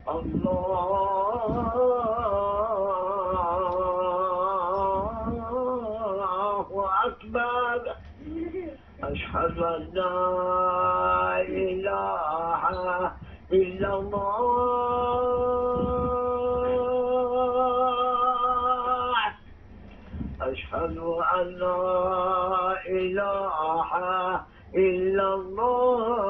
الله أكبر. أشهد أن لا إله إلا الله. أشهد أن لا إله إلا الله.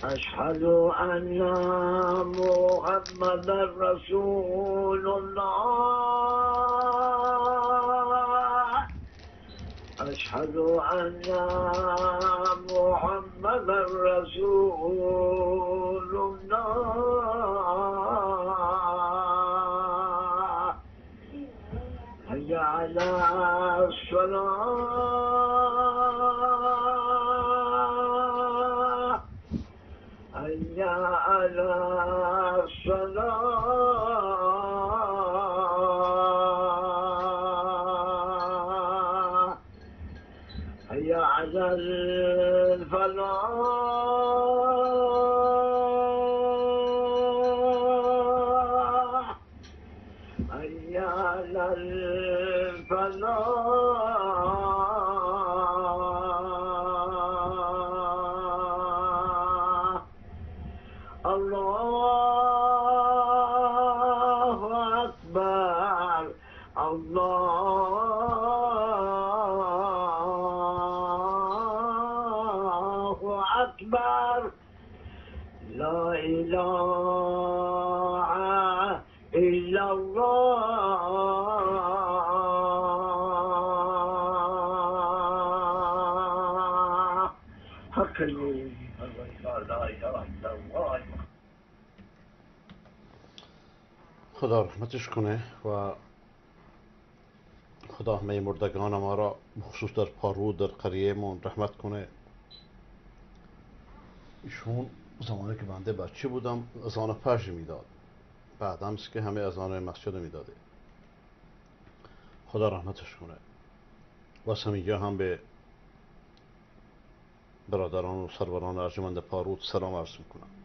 أشهد أن محمدا رسول الله. أشهد أن محمدا رسول الله. حي على الصلاة. حي على الصلاة. حي على الفلاح. حي على الفلاح. الله أكبر. الله أكبر. لا إله إلا الله. حق الله. لا إله إلا الله. خدا رحمتش کنه و خدا همهٔ مردگان ما را، بخصوص در پارود، در قریه‌مان رحمت کنه. ایشون زمانی که بنده بچه بودم، اذان فجر می‌داد. بعدم است که همه اذان مسجد می‌داده. خدا رحمتش کنه. و از همینجا هم به برادران و سروران ارجمند پارود سلام عرض می‌کنم.